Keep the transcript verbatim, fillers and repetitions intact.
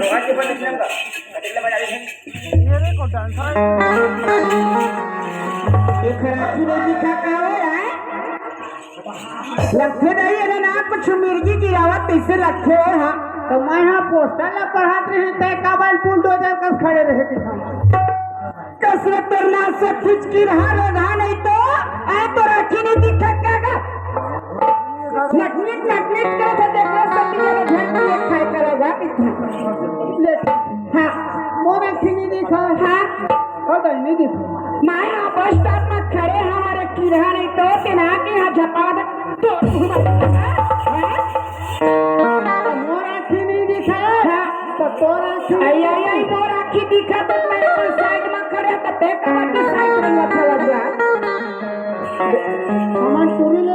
ये रे को डांसर। ये खराब नहीं दिखा का हो यार। लगथे नहीं, अरे ना कुछ मिर्गी गिरावत तइसे लगथे हो, हाँ। तो मैं हाँ पोस्टर ला पढ़त रहे, तय काबर बुलडोजर कस खड़े रहे के हम। कसरत करना से फिचकी रहा रोगा नहीं तो, आ तो राखी नहीं दिखत का गा। नटनिट नटनिट करत हे, देखो सती के झंडी एक खाए का लगा कितना। ले, हाँ, मोर आँखी नहीं दिखा। हाँ। हो गई, नहीं दिखा। मैं यहाँ बस स्टॉप में खड़े, हमारे किरहा नहीं तो तेना के यहाँ झपा दे। तो मोर आँखी नहीं दिखा। हाँ। तो तोर आँखी आई, आई, आई, मोर आँखी दिखा तो मैं अपन साइड में खड़े, तो देख मत साइड में मत लग जा। हमन टूरी ले